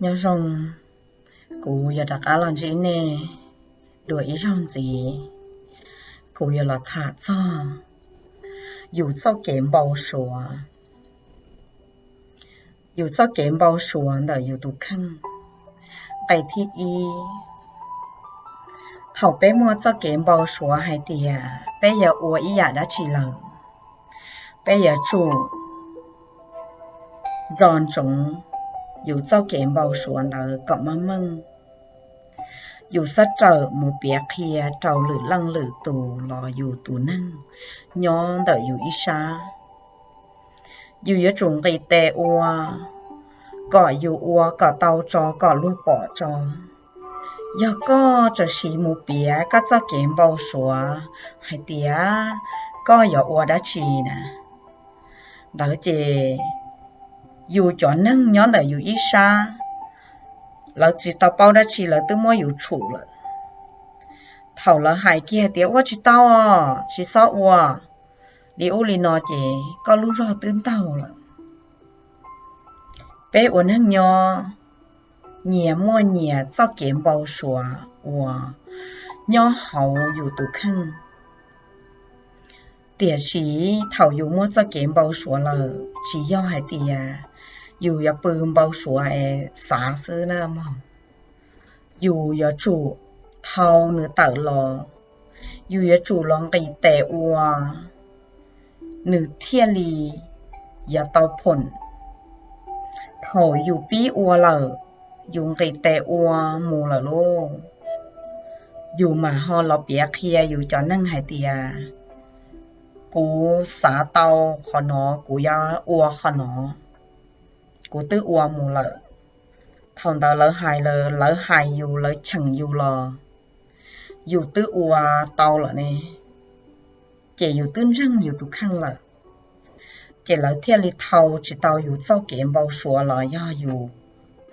Nyob zoo, kuv yuav rov qab los ntsib nej dua ib zaug ntxiv. Kuv yuav los tham txog yus txoj kev npau suav, yus txoj kev npau suav ntawm yus tus kheej. Nqe thib ib, thaum peb muaj txoj kev npau suav hais tias peb yuav ua ib yam dab tsi lawm, peb yuav tsum nco ntsoov yus txoj kev npau suav ntawd kom meej meej. Yus xav rawm mus piav qhia rau lwm leej lwm tus los yus tus neeg nyob ntawm yus ib sab. Yus yuav tsum nqis tes ua, kom yus ua kom tau tso kom luag pom tso. Yog koj txawm sis mus piav koj txoj kev npau suav hais tias koj yuav ua dab tsi na, ntawd ces yus cov neeg nyob ntawm yus ib sab, lawv tsis tau paub dab tsi lawv twb muab yus tshum lawm. Thaum lawv hais kiag tias ua tsis tau, tsis txhob ua li ub li no ces koj lub zog twb ntaug lawm. Peb ua neeg nyob nyias muaj nyias txoj kev npau suav uas nyob hauv yus tus kheej. Tiam sis thaum yus muaj txoj kev npau suav lawm, tsis yog hais tias yus yuav pw npau suav es xav xwb na mog. Yus yuav tsum thau nws tawm los, yus yuav tsum los nqis tes ua, nws thiaj li yuav tau phoom. Thaum yus pib ua lawm, yus nqis tes ua mus lawm lauj, yus mam ho los piav qhia yus cov neeg hais tias kuv xav tau qhov no, kuv yuav ua qhov no, kuv twb ua mus lawm. Thaum ntawd lawv hais, lawv hais yus, lawv cheem yus los yus twb ua tau lawm ne, ces yus twb ntseeg yus tus kheej lawm. Ces lawv thiaj li thau tsis tau yus txoj kev npau suav los yog yus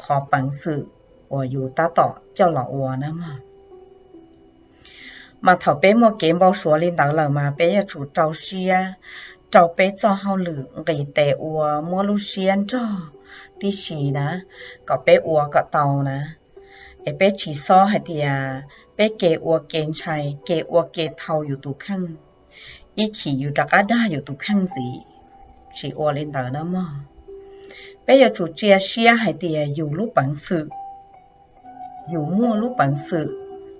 qhov peev xwm uas yus tab tom coj los ua na mog. Mas thaum peb muaj kev npau suav li ntawd lawm mas peb yuav tsum rau siab rau peb txoj hauj lwm, nqis tes ua, muab lub siab nrog tib si na, kom peb ua kom tau na. Es peb tsis xob hais tias peb ke ua ke ntshai, ke ua ke thau yus tus kheej, ib chim yus rov qab dag yus tus kheej ntxiv. Tsis ua li ntawd na mog. Peb yuav tsum txiav siab hais tias yus lub peev xwm, yus muaj lub peev xwm,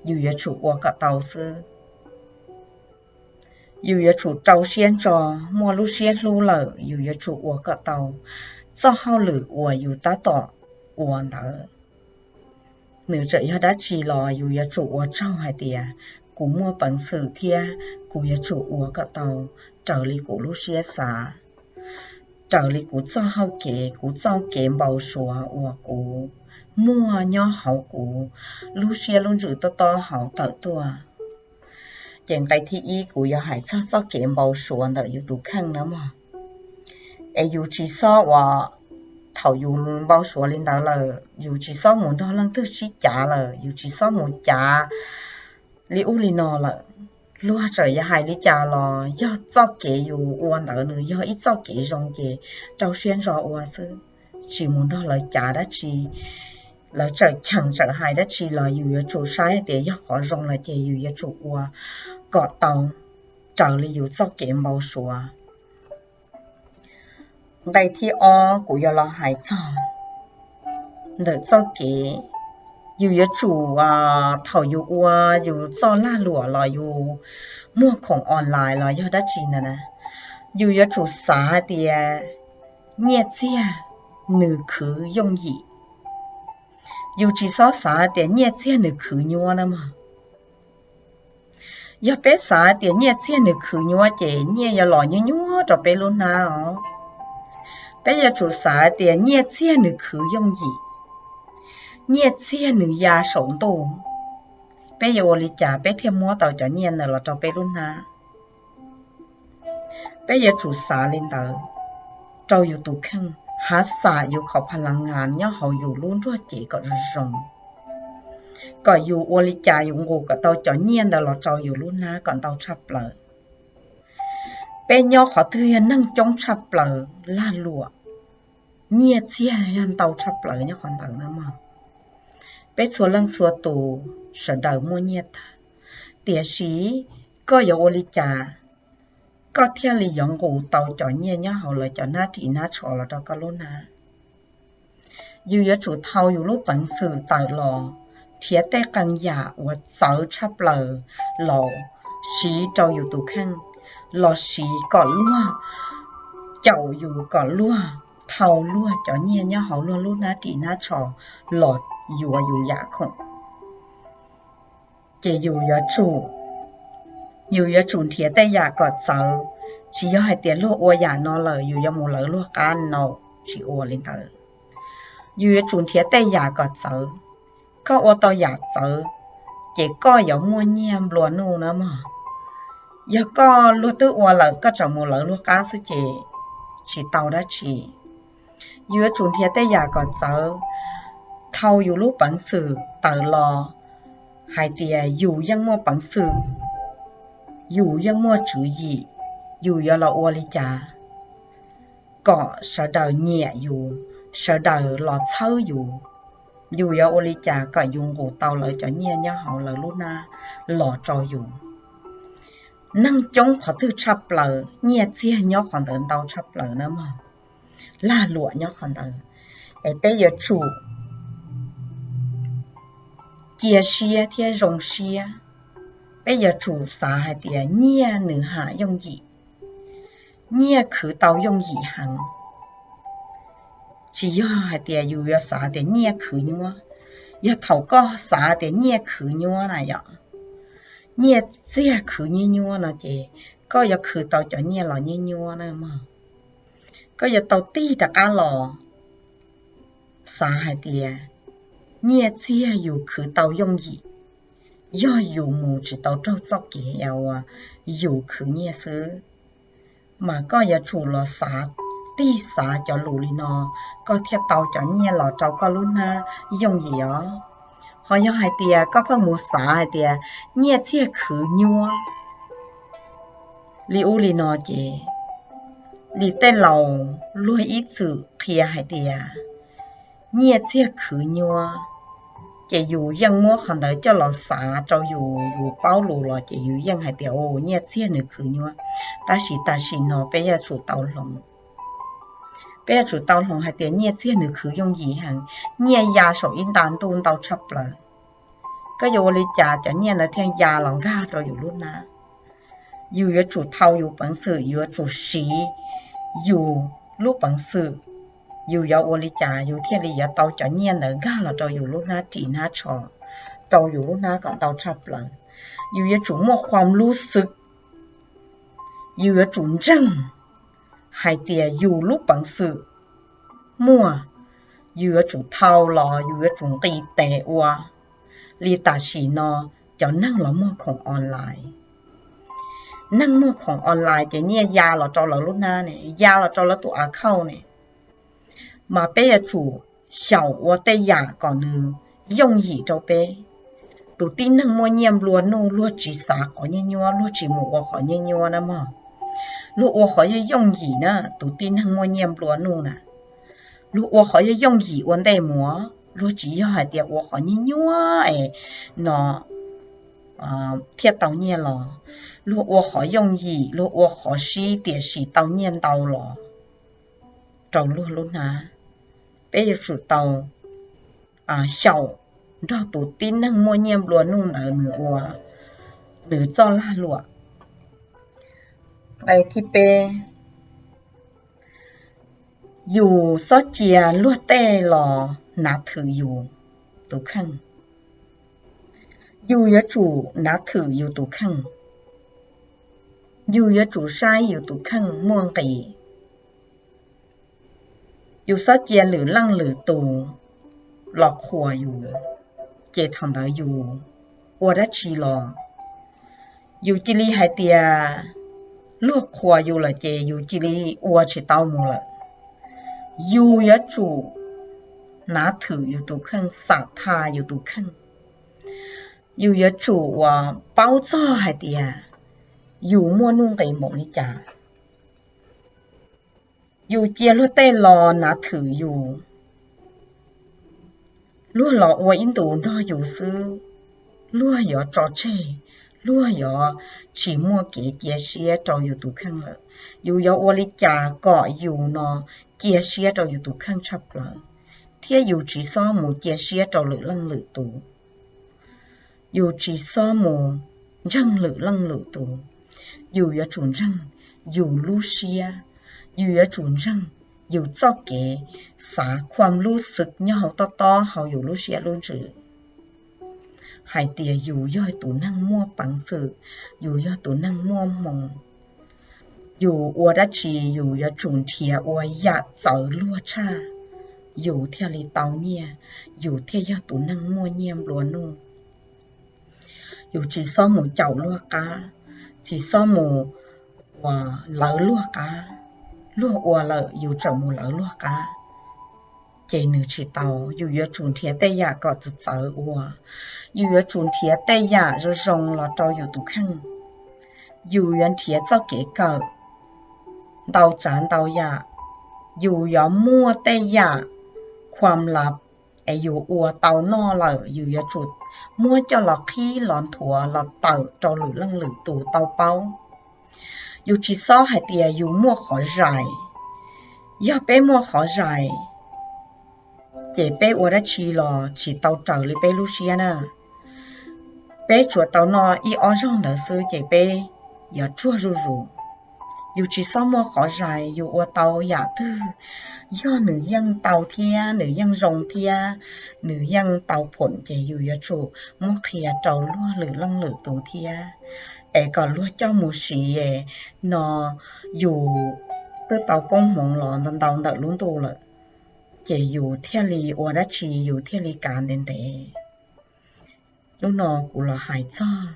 yus yuav tsum ua kom tau xwb. Yus yuav tsum rau siab ntso, muaj lub siab hlub lawm yus yuav tsum ua kom tau txoj hauj lwm uas yus tab tom ua ntawd. Nws txawm yog dab tsi los yus yuav tsum ua tsaug hais tias kuv muaj peev xwm thiab kuv yuav tsum ua kom tau raws li kuv lub siab xav, raws li kuv txoj hauj kev, kuv txoj kev npau suav uas kuv muaj nyob hauv kuv lub siab lub ntsws tob tob hauv tawm tuaj. Ces nqe thib ib kuv yuav hais txog txoj kev npau suav ntawm yus tus kheej na mog. Es yus tsis xob ua, thaum yus npau suav li ntawd lawm, yus tsis xob mus nrog leej twg sib cav lawm, yus tsis xob mus cav li ub li no lawm. Luag txawm yuav hais li cas los yog txoj kev yus ua ntawd nws yog ib txoj kev zoo ces rau siab ntso ua xwb, tsis mus nrog lawv cav dab tsi. Lawv txawm cheem txawm hais dab tsi los yus yuav tsum saib tias yog qhov zoo lawm ces yus yuav tsum ua kom tau raws li yus txoj kev npau suav. Nqe thib ob kuv yuav los hais txog ntawm txoj kev, yus yuav tsum, thaum yus ua yus txoj lag luam los yus muag khoom online los yog dab tsi ntawd na, yus yuav tsum xav hais tias nyiaj txiag nws khwv yooj yim. Yus tsis xob xav tias nyiaj txiag nws khwv nyuaj na mog. Yog peb xav tias nyiaj txiag nws khwv nyuaj ces nyiaj yuav los nyuaj nyuaj rau peb lub hnab os. Peb yuav tsum xav tias nyiaj txiag nws khwv yooj yim, nyiaj txiag nws ya saum ntuj. Peb yuav ua li cas peb thiaj muab tau cov nyiaj ntawd los rau peb lub hnab? Peb yuav tsum xav li ntawd rau yus tus kheej, hav xam yus qhov pha las ngas nyob hauv yus lub nruab cev kom zoo zoo, kom yus ua li cas yus nqus kom tau cov nyiaj ntawd los rau yus lub hnab kom ntau tshaj plaws. Peb nyob qhov twg yog neeg coob tshaj plaws, lag luam nyiaj txiag yog ntau tshaj plaws nyob qhov ntawd na mog. Peb txhua leej txhua tus sawv daws muaj nyiaj tag, tiam sis koj yuav ua li cas koj thiaj li yuav nqus tau cov nyiaj nyob hauv lawv cov hnab ris hnab tsho los rau koj lub hnab? Yus yuav tsum thau yus lub peev xwm tawm los nrhiav tej qee yam uas txawv tshaj plaws los siv rau yus tus kheej, los siv kom luag, caum yus kom luag thau luag cov nyiaj nyob hauv luag lub hnab ris hnab tsho los yuav yus yam khoom. Ces yus yuav tsum, yus yuav tsum nrhiav tej yam kom txawv. Tsis yog hais tias luag ua yam no lawm yus yuav mus lawv luag qab no, tsis ua li ntawd. Yus yuav tsum nrhiav tej yam kom txawv. Koj ua tau yam txawv, ces koj yuav muaj nyiaj nplua nuj na mog. Yog koj luag twb ua lawm koj tseem mus lawv luag qab xwb ces tsis tau dab tsi. Yus yuav tsum nrhiav tej yam kom txawv, thau yus lub peev xwm tawm los hais tias yus yeej muaj peev xwm, yus yeej muaj tswv yim, yus yuav los ua li cas kom sawv daws nyiam yus, sawv daws los txhawb yus. Yus yuav ua li cas kom yus nqus tau lawv cov nyiaj nyob hauv lawv lub hnab los rau yus? Neeg coob qhov twg tshaj plaws, nyiaj txiag nyob qhov ntawd ntau tshaj plaws na mog. Lag luam nyob qhov ntawd, es peb yuav tsum cia siab thiab zoo siab. Peb yuav tsum xav hais tias nyiaj nws ham yooj yim, nyiaj khwv tau yooj yim heev. Tsis yog hais tias yus yuav xav tias nyiaj khwv nyuab. Yog thaum koj xav tias nyiaj khwv nyuab na yom, nyiaj txiag khwv nyuab nyuab no ces koj yuav khwv tau cov nyiaj los nyuab nyuab na mog. Koj yuav tau tig rov qab los xav hais tias nyiaj txiag yus khwv tau yooj yim, yog yus mus tsis tau raug txoj kev uas yus khwv nyiaj xwb. Mas koj yuav tsum los xav, tig xav cov lus li no, koj thiaj tau cov nyiaj los rau koj lub hnab yooj yim os. Ho yog hais tias koj pheej mus xav hais tias nyiaj txiag khwv nyuab li ub li no ces, li tej laus luag ib txwm qhia hais tias nyiaj txiag khwv nyuab, ces yus yeej muab qhov ntawd coj los xav rau yus, yus paub lus los ces yus yeej hais tias nyiaj txiag nws khwv nyuab. Tab sis tam sim no peb yuav tsum tau hloov, peb yuav tsum tau hloov hais tias nyiaj txiag nws khwv yooj yim heev, nyiaj ya saum ib nta ntuj ntau tshaj plaws. Koj yuav ua li cas cov nyiaj ntawd thiaj ya los nkag rau yus lub hnab? Yus yuav tsum thau yus peev xwm, yuav tsum siv yus lub peev xwm, yus yuav ua li cas yus thiaj li yuav tau cov nyiaj ntawd nkag los rau yus lub hnab ris hnab tsho, rau yus lub hnab kom ntau tshaj plaws. Yus yuav tsum muaj khuam lub xwm, yus yuav tsum ntseeg hais tias yus lub peev xwm muaj, yus yuav tsum thau los yus yuav tsum nqis tes ua. Li tam sim no cov neeg los muag khoom online, neeg muag khoom online ces nyiaj ya los rau lawv lub hnab ne, ya los rau lawv tus account ne. Mas peb yuav tsum xyaum ua tej yam kom nws yooj yim rau peb. Tus tib neeg muaj nyiaj nplua nuj luag tsis xav qhov nyuaj nyuaj, luag tsis mus ua qhov nyuaj nyuaj na mog. Luag ua qhov yooj yooj yim na, tus tib neeg muaj nyiaj nplua nuj na. Luag ua qhov yooj yooj yim ua ntej mus, luag tsis yog hais tias ua qhov nyuaj nyuaj es no thiaj tau nyiaj los. Luag ua qhov yooj yim, luag ua qhov sib tiam sis tau nyiaj ntau los rau luag lub hnab. Peb yuav tsum tau xyaum nrog tus tib neeg muaj nyiaj nplua nuj ntawd nws ua nws txoj lag luam. Nqe thib peb, yus txhob cia luag tej los hnav thwm yus tus kheej. Yus yuav tsum hnav thwm yus tus kheej. Yus yuav tsum saib yus tus kheej muaj nqis. Yus txhob cia lwm leej lwm tus los qhuas yus, ces thaum ntawd yus ua dab tsi los yus cia li hais tias luag qhuas yus lawm ces yus cia li ua tsis tau mus lawm. Yus yuav tsum hnav thwm yus tus kheej, xam thas yus tus kheej. Yus yuav tsum uas paub txog hais tias yus muaj nuj nqis npaum li cas. Yus cia luag tej los nav thwm yus, luag los ua ib ntus nrog yus xwb, luag yuav tso tseg, luag yuav tsis muaj kev cia siab rau yus tus kheej lawm. Yus yuav ua li cas kom yus no cia siab rau yus tus kheej tshaj plaws, thiab yus tsis xob mus cia siab rau lwm leej lwm tus. Yus tsis xob mus ntseeg lwm leej lwm tus. Yus yuav tsum ntseeg yus lub siab, yus yuav tsum ntseeg yus txoj kev xav khuam lub xwm nyob hauv tob tob hauv yus lub siab lub ntsws hais tias yus yog tus neeg muaj peev xwm, yus yog tus neeg muaj hmoo. Yus ua dab tsi yus yuav tsum nrhiav ua yam txawv luag tshaj, yus thiaj li tau nyiaj, yus thiaj yog tus neeg muaj nyiaj nplua nuj. Yus tsis xob mus caum luag qab, tsis xob mus ua lawv luag qab. Luag ua lawm yus tseem mus lawv luag qab, ces nws tsis tau. Yus yuav tsum nrhiav tej yam kom txawv txawv ua, yus yuav tsum nrhiav tej yam zoo zoo los rau yus tus kheej. Yus yuav nrhiav txoj kev kawm ntau tsav ntau yam. Yus yuav muaj tej yam khuam lav es yus ua tau noj lawm yus yuav tsum muab coj los qhib los nthuav los tawm rau lwm leej lwm tus tau paub. Yus tsis xob hais tias yus muaj qhov zais. Yog peb muaj qhov zais, ces peb ua dab tsi los tsis tau raws li peb lub siab na. Peb tsuas tau noj ib ob zaug ntawd xwb ces peb yuav tsuag zuj zus. Yus tsis xob muaj qhov zais, yus ua tau yam twg, yog nws yeej tau thiab nws yeej zoo thiab nws yeej tau phoom ces yus yuav tsum muab qhia rau luag lwm leej lwm tus thiab, es kom luag coj mus siv no yus twb tau koob hmoov los ntau ntau ntawm lub ntuj lawm, ces yus thiaj li ua dab tsi yus thiaj li kav ntev ntev. Hnub no kuv los hais txog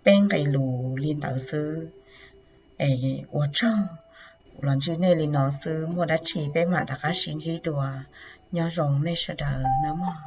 peb nqe lus li ntawd xwb. Es ua tsaug, kuv los ntsib nej li no xwb, muaj dab tsi peb mam rov qab sib ntsib dua. Nyob zoo nej sawv daws nawb mog.